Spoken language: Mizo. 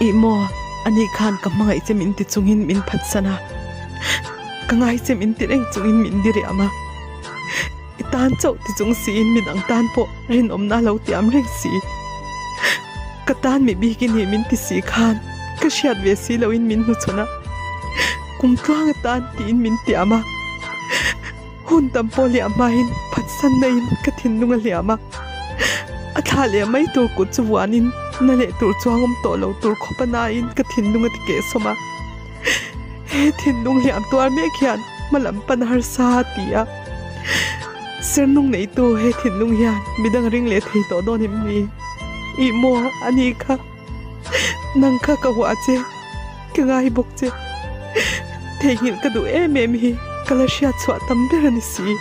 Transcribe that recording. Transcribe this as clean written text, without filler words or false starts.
Ih maw, ani khan ka hmangaih che min ti chungin min phatsan a, ka ngai che min ti reng chungin min diriam a. I tan chauh ti chung siin midang tan pawh rinawmna a lo tiam reng si. Ka tan mi bik i nih min ti si khan ka hriat ve si loin min hnuchhawn a, kum tluang atan tiin min tiam a. Hun tam pawh liah hmain phatsan naiin ka thinlung a hliam a, a thlah leh mai tur kut chu vuanin na leh tur chuang awm tawh lo tur khawp a nain ka thinlung a ti kehsawm a. He thinlung hliam tuar mek hian hma lam pan harsa a ti a, Sernung neitu he thinlung hian midang ring leh thei tawh dawn em ni? Ih maw a ni kha, nang kha ka huah che, ka ngai bawk che. Theihnghilh ka duh em em hi ka la hriat chhuah tam ber a ni si.